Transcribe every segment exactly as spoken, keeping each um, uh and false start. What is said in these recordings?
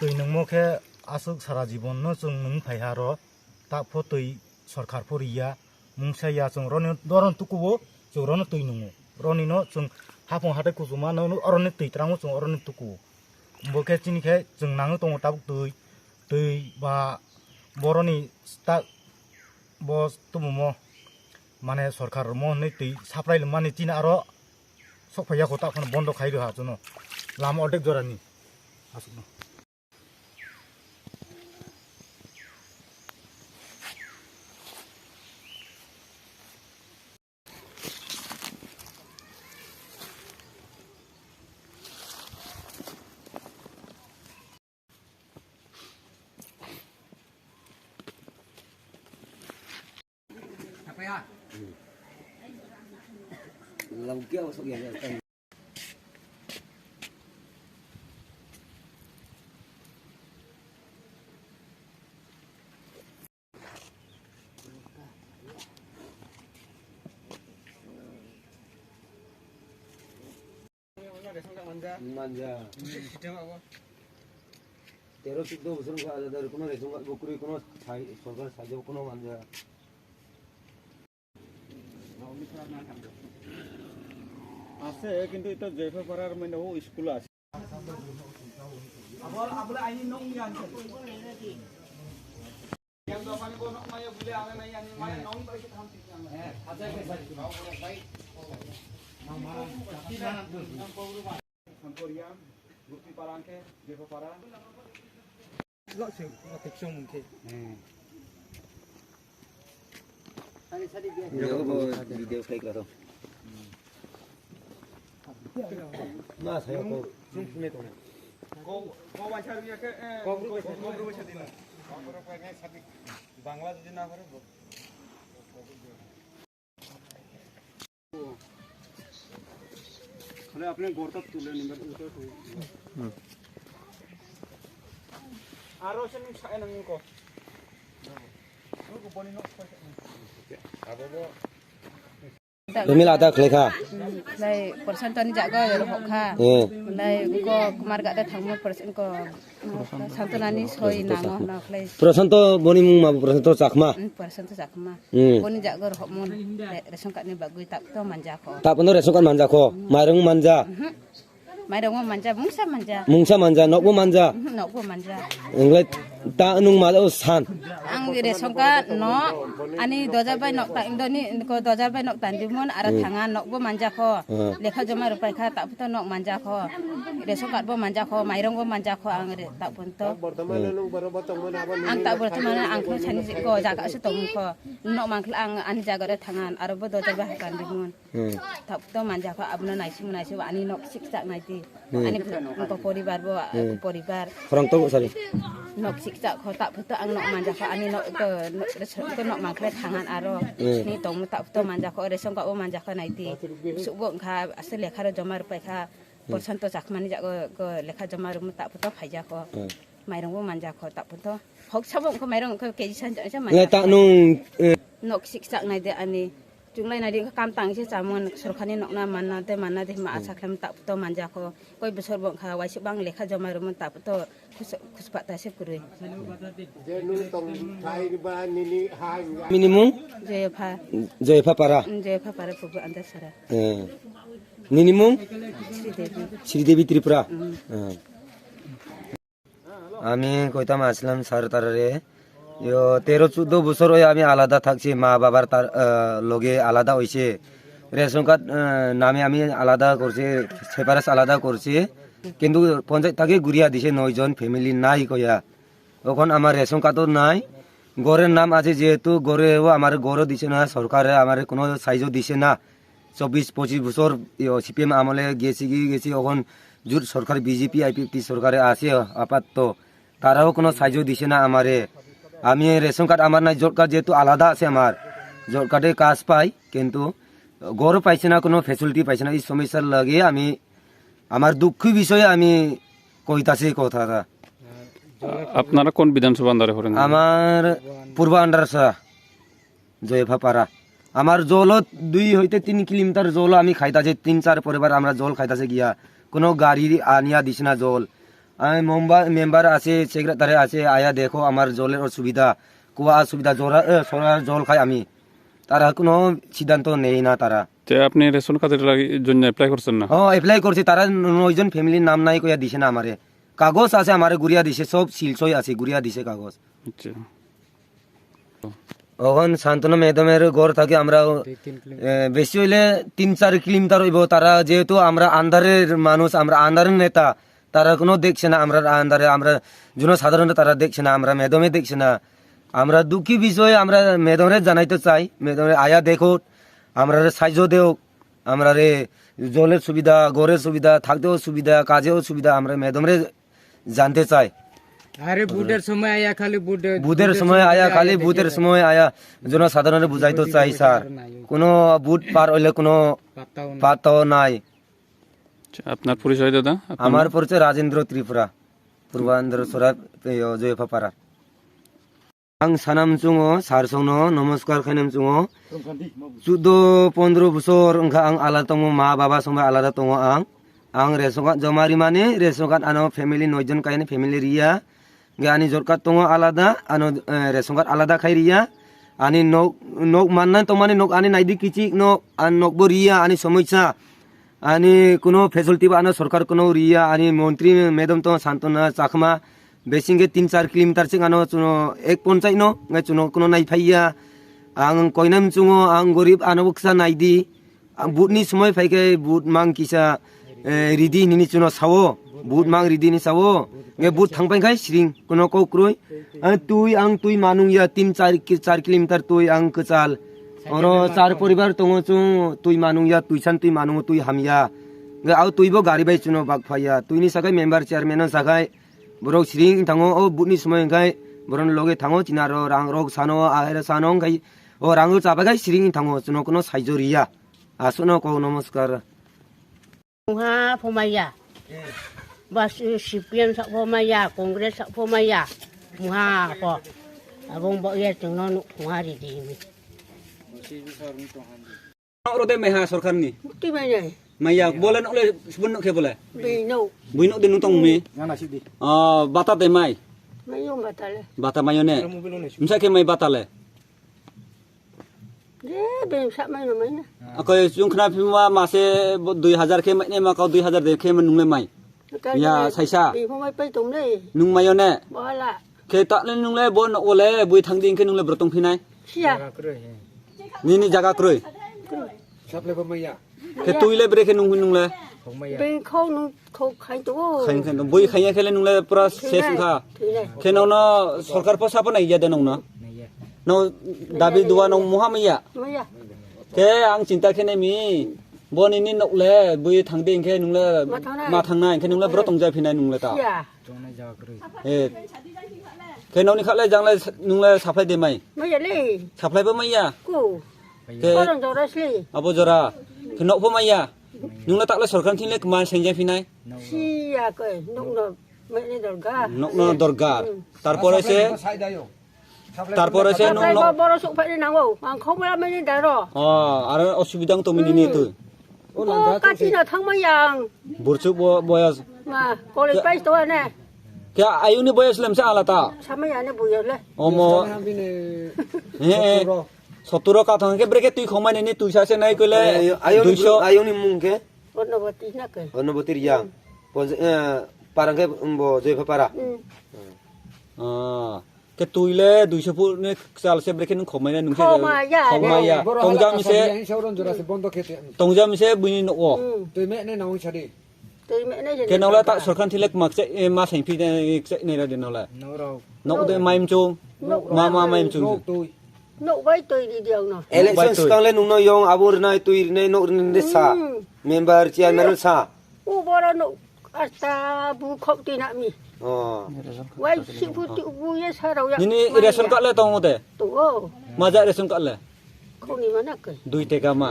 Twi nungmo khe aswk sara jibon no chwng nung phaiha ro, tak pho twi sorkar pho riya, mungsa ya chwng roni doron tukuo, chwng rono twi nungo. Roni no chwng hapung hatai kuchuma no oroni twi trango chwng oroni tukuo. Bo khe chini khe chwng nangwi tongo tabuk twi, twi ba boroni tak bo tumumo mane sorkar mo hinwi twi supply mani chini aro sok phaiya kho tak phano bondo khai rwha chwngno lama ordek jorani aswkno. Manja. Tero chuddo bosor wngkha, alada rokomni ration card bo kwrwi, kono sai-, sorkar saijak kono manja. Ase, kintu ito Joypha parar mane o school ase. Video khai kha. Ma saya ko. Bangla jodi na pare. Khale apne gorta tule nimbar uto to. Aro se ning sa nang ko. Abo bo. Dumi lada khlai kha. Lai Prashanto ni jaga ro hok kha. Eh. Lai ko Kumar gada thangmo Prashanto ko. Santonani soi nango hwnwi khlai. Prashanto boni mung ma Prashanto Chakma. Hmm, Prashanto Chakma. Hmm. Boni jaga ro hok mon. Re-, ration card ni bagwi tak to manja kho. Tak pono ration card manja kho. Mairung manja. Mhm. Mairung manja, mungsa manja. Mungsa manja, nokbo manja. Mhm, nokbo manja. Englai ta nung ma o san. Ang ration card no ani dojar bai nok ta indoni ko dojar bai nok tandimon aro Hmm. thanga nokbo manja kho. Hmm. Lekha joma rupai kha tak to nok manja kho. Ration card bo manja kho, mairung bo manja kho ang re tak pon to. Ang tak bortoman ang kho sani ko jaga se tong kho. Nok mangkhle ang ani jaga re thangan aro bo dojar bai hakan dimun. Hmm. Tak to manja kho abno naisi naisi ani nok sik chak nai di. Hmm. Ani ko poribar bo Hmm. poribar. Khorang to sari. Nok sik chak kho tak to ang nok manja kho ani nok ko nok mangkhle thangan aro. Hmm. Ni tong tak to manja kho ration card bo manja kho nai di. Suk bo kha ase lekha ro joma rupai kha. Porsanto Chakmani jago go lekha joma rwmwi tak photo phaijak o. Hmm. Mairung bo manjak o tak photo. Hok sabo wngkha mairung wngkha keji sanjak sa Le manjak. Ta nung, eh. Nok sik chak nai de ani. Chunglai nai de wngkha kam tang se chamung sorkar ni nok na manna de manna de ma Hmm. Acha khlai tak photo manjak o. Koi bosor bo wngkha waisa bang lekha joma rwmwi tak photo khus-, khuspa ta se kwrwi. Je nung tong thai ba nini ha. Minimum? Joyapha. Joyapha para. Mm, Joyapha para pubu anda sara. Eh. Nini mung? Sri Devi. Sri Devi Tripura. Mm. Ah. Ami koitam aslam sar tarare. Yo, tero chuddo bosor oi ami alada thakchi, ma babar tar, ah, loge alada oise. Ration card, ah, name ami alada korchi, separate alada korchi. Kintu ponchayat thagi guria dise noi jon family nai koya. Okhon amar ration card o nai. Gorer nam ache jehetu gore o amar goro dise na, sorkare amare kono saijo dise na. Chobbish pochish bosor yo C P M amole gesi gi gesi okhon jut sorkar B J P I P F T sorkare ase apato. Tarao kono saijo dise na amare. Ami ration card amar nai jot card jehetu alada ase amar. Jot card e kaj pai kintu goro paise na kono facility paise na ei somossar lage ami Amar dukhi bishoye ami koitasi kotha ta. Apnara kon bidhan sabha andare horen? Amar Purba Andarsa, Joyapha para. Amar jolo dui hoite tin kilometer jolo ami khaitase, tin char poribar amra jol khaitase giya. Kono gari aniya disna jol. আমি member, member আছে, সেক্রেটারি আছে, আয়া দেখো আমার জলের অসুবিধা, কুয়া অসুবিধা, জোরা, এ, সরার জল খাই আমি। তারা কোনো সিদ্ধান্ত নেই না তারা। তে আপনি রেশন কার্ডের লাগি, জন্য অ্যাপ্লাই করছেন না? ও, অ্যাপ্লাই করছি, তারা নয়জন ফ্যামিলির নাম নাই কইয়া দিছে না আমারে। কাগজ আছে আমারে, ঘুরিয়া দিছে, সব সিলসই আছে, ঘুরিয়া দিছে কাগজ। আচ্ছা। এখন সান্ত্বনা ম্যাডামের ঘর থাকি আমরা, এ, বেশি হইলে তিন চার কিলোমিটার হইব। তারা যেহেতু আমরা আন্ধারের মানুষ, আমরা আন্ধারের নেতা, তারা কোনো দেখছে না আমরা আন্ধারে, আমরা জনসাধারণ তারা দেখছে না, আমরা ম্যাডামে দেখছে না। আমরা দুঃখী বিষয়ে আমরা ম্যাডামরে জানাইতে চাই, ম্যাডামরে আয়া দেখো, আমরা সাহায্য দেও, আমরা রে জলের সুবিধা, ঘরের সুবিধা, থাকতেও সুবিধা, কাজেও সুবিধা, আমরা ম্যাডামরে জানতে চাই। আরে ভোটের সময় আয়া খালি ভোট, ভোটের সময় আয়া খালি, ভোটের সময় আয়া জনসাধারণরে বুঝাইতে চাই, স্যার। কোনো ভোট পার হইলে কোনো পাত্তাও নাই। পাত্তাও নাই। আচ্ছা, আপনার পরিচয় দাদা? আপনার আমার নাম? পরিচয় রাজেন্দ্র ত্রিপুরা, পূর্বান্ধ্র সরা, এই, জয়ফাপাড়া। Ang sanam chungo, sar songno namaskar khainam chungo. Chudo pondro bosor wngkha ang alada tongo, ma baba songbai alada tongo ang. Ang ration card joma rimani, ration card ano family noijon kaini family riya. Ge ani jot card tongo alada, ano, eh, ration card alada khai riya. Ani nok, nok manna tongmani nok ani naidi kichik nok, an nokbo riya ani somosya. Ani kuno facility ba ano sorkar kuno riya, ani montri madam to Santona Chakma, besing ke tin char kilometer sing ano chuno ek ponchai no, ngai chuno kuno nai phaiya. Ang koinam chungo, ang gorib ano buksa naidi. Ang vote ni somoi phai khe vote mang kisa, eh, ridi nini chuno sao, vote mang ridi ni sao, ngai vote thang pai khai siring kuno kok kroi. Ang tui, ang tui manung ya tin char ki-, char kilometer tui ang kwchal. Oro char poribar tongo chung tui manung ya, tui san tui manung tui hamya. Ngai au tui bo gari bai chuno bak phaiya. Tui ni sakai member chairman no sakai borok siring thango o vote ni somoi khai borok loge thango chinaro rang rok sano ahero sano khai o rang cha bai khai siring thango chuno kuno saijo riya. Aswkno kok namaskar. Mungha pho maya. Bas, eh, C P M sak pho maya, Congress sak pho maya. Mungha pho. Abong bo ye chwngno nuk thung ha ri di mi. Nok rode maiha sorkar ni. Muti mai nai. Maya, bole nok le subun nok khe bole. Bino. Bui nok de nung tong mi. Yana sidi. Ah, bata de mai. Mayo bata le. Bata mayo ne. Msa khe mai bata le. De, beng sak mai no mai na. Akoi chung khna phima mase bo dui hajar khe mai ne ma kau dui hajar de khe ma nung le mai. Ya, saisa. Beng pho mai pai tong le. Nung mayo ne. Bola. Khe ta le nung le bo no le bui thang ding khe nung le bro tong phinai. Sia. Nini jaga kroi. Saple bo maya. Khe tui le bre khe nung nung le. Beng khau nung khau khai to. Khai khai to. Bui khai ya khe le nung le pura ses kha. Khe no no sorkar po sapa nai ya de nung no. No dabi dua no muha maya. Maya. Khe ang chinta khe nai mi. Bo nini nok le bui thang ding khe nung le ma thangnai khe nung le bro tong ja phinai nung le ta. Sia. Eh. Khe nokni kha le jang le nung le saplai de mai. Maya le. Saplai bo maya. Ku. Khe korang jora sli. Abo jora. Khe nok bo maya. Nung le tak le sorkar thing le kma sengjak phinai. Sia koi nok no mene dorga. Nok no dorga. Hmm. Tarpore se Tarpore se nung no. Boro sok phai nango. Ang khok mela mini daro. Oh, aro osubida wng tong mini ni tui. O kati na thang ma yang. Burchuk bo boyas. Ma, college pai to ne. Kya ayuni boyas lem sa alata. Sama ya ne boyas le. Omo. He. Soturo ka thang ke breke tui khomai ni tui sa se nai kole. Ayuni mung ke. Onoboti na ke. Onoboti yang. Parang ke bo joi para. Ah. Ke tui le duiso phu ne chal se brekhe nung khomai na nung se khomai ya. Khomai ya. Borok hala tongjam kasa se biya, insa uron jora se bondo khete. Tongjam se buini no o. Hmm. Tui me ne naung sadi. Tui me ne. Ke nole ta sorkar thilek mak se ma seng phi ne se ne ra de nole. Nok de maim chung. Ma ma maim chung. Nok bai tui di diang no. Election skang le nung no yong abo rinai tui rinai nok rinai de sa. Hmm. Member chairman sa. U boro no asta bu khok twi na mi. Oh. Wai si bu tu bu ye sa rau ya. Nini ration card le tongo de? Tongo. Maja ration card le? Khoni mana ke? Dui teka ma.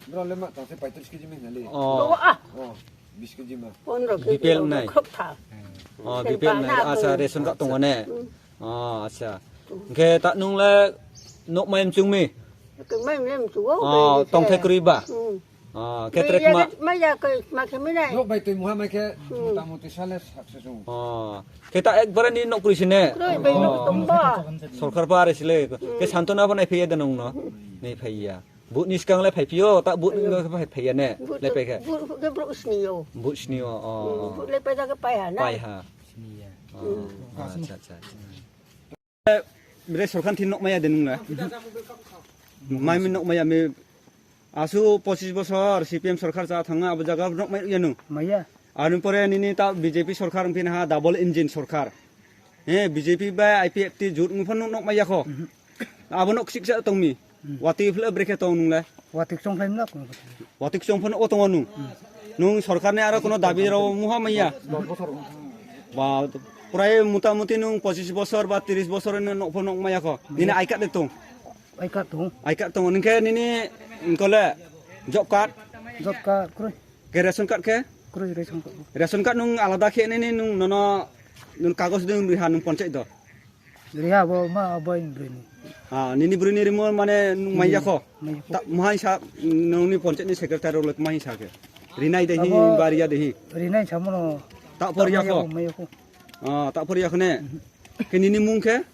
Bro le ma tang se paitris kg mi na le. Oh. Oh, ah. Oh, bis kg ma. Pondro kg. B P L nai. Khok tha. Oh, B P L nai. Asa ration card tongo ne. Hmm. Oh, acha. Hingke ta nung le nok mai mchung mi? Mai mle mchung o. Oh, tong the krui ba? Hmm. Ah, khe trek ma. Maya kai ma khe minai. Nok bai twi muha mai khe mota moti sale success wngo. Ah, khe ta ekbare ni nok kri sine. Kroi bai nok tong ba. Sorkar ba are sile. Khe santona bo nai phaiya de nong no. Nai phaiya. But ni skang le phai phio, ta but ni phai phaiya ne. But le pai khe. But ke bro sni yo. But sni yo. Oh. But le pai da ke pai ha na. Pai ha. Oh, acha acha. Bre sorkar thin nok maya de nung le. Mai min nok maya me. Asu pochis bosor C P M sorkar cha thangna abo jaga nok mai ya nung. Maya. Ani pore nini ta B J P sorkar wngphi ha double engine sorkar. He B J P bai I P F T jut wngphan nok mai ya kho. Abo nok sik sa tong mi. Watwi phla brekhe tong nung le. Watwi chong phlai mlak. Watwi chong phano o tongo nung. Nung sorkar ni aro kono dabi rw muha maya. Ba prai mota moti nung pochis bosor ba tris bosor ni nok phano maya kho. Nini I card de tong. I card tong. I card tong. Ningkhe nini kole job card. Job card kroi. Ke ration card ke? Kroi ration card. Ration card nung alada khe nini nung nono nung kagos de nung riha nung ponchai do. Riha bo ma abo in brini. Ah, nini brini rimo mane nung mai yakho. Mai yakho. Ta mahai sa nungni ponchai ni secretary rok mai sa ke. Rinai de hi abo ba riya de hi. Rinai samono. Ta por yakho. Mai yakho. Ah, ta por yakho ne. Ke nini mung ke?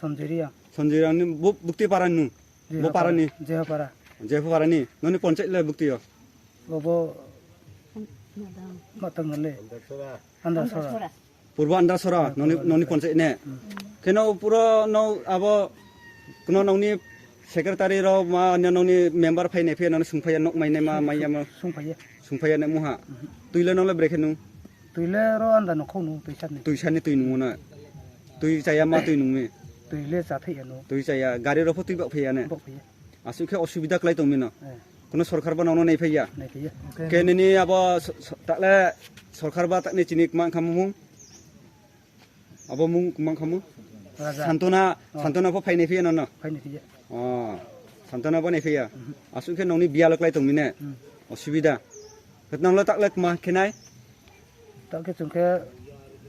Sanjay Riya. Sanjay Riya ni bu-, bukti para nung. Bo para ni. Jehapara. Jehapara ni. Noni ponchai le bukti yo. Bobo matang le. Andar sora. Purbo Andar sora noni noni ponchai ne. Keno puro no abo kuno noni secretary ro ma noni member phai ne phe noni sungphai nok mai ne ma mai ya ma. Sungphai ya. Sungphai ya ne muha. Tuile no le brekhe nung. Tuile ro anda no khau nung tuisa ni. Tuisa ni tui nung na. Tui chaya ma tui nung mi. Tuile cha thai ya no. Tui chaya gari ro pho tui bak phai ya ne. Bak phai ya. Aswk khe osubida klai tong mino. Eh. Kuno sorkar bo nongno nai phaiya. Nai phaiya. Ke nini abo so-, so-, takle sorkar ba takni chini kwma wngkha mung. Abo mung kwma wngkha mung. Raja. Santona, oh. Santona pho phai nai phaiya nono. Phai nai phaiya. Oh. Santona bo nai phaiya. Mhm. Aswk khe nongni bialo klai tong mine. Hmm. Osubida. Khe nonglo takle kwma khe nai. Takhe chwngkhe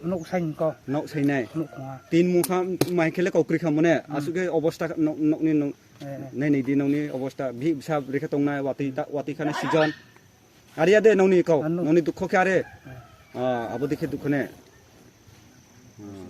nok saini ko. Nok sainai. Nok khunga. Tin mungkha mai khele kokri kha mone. Hmm. Aswk khe obosta nok, nokni nok. Eh, eh. Nai nai di nokni obosta. Bhi bsa rekhe tongnai watwi ta, watwi khana season. Ariya de nokni ko. Anu. Nokni dukho khe are. Eh. Ah, abo dikhe dukho ne. Ah.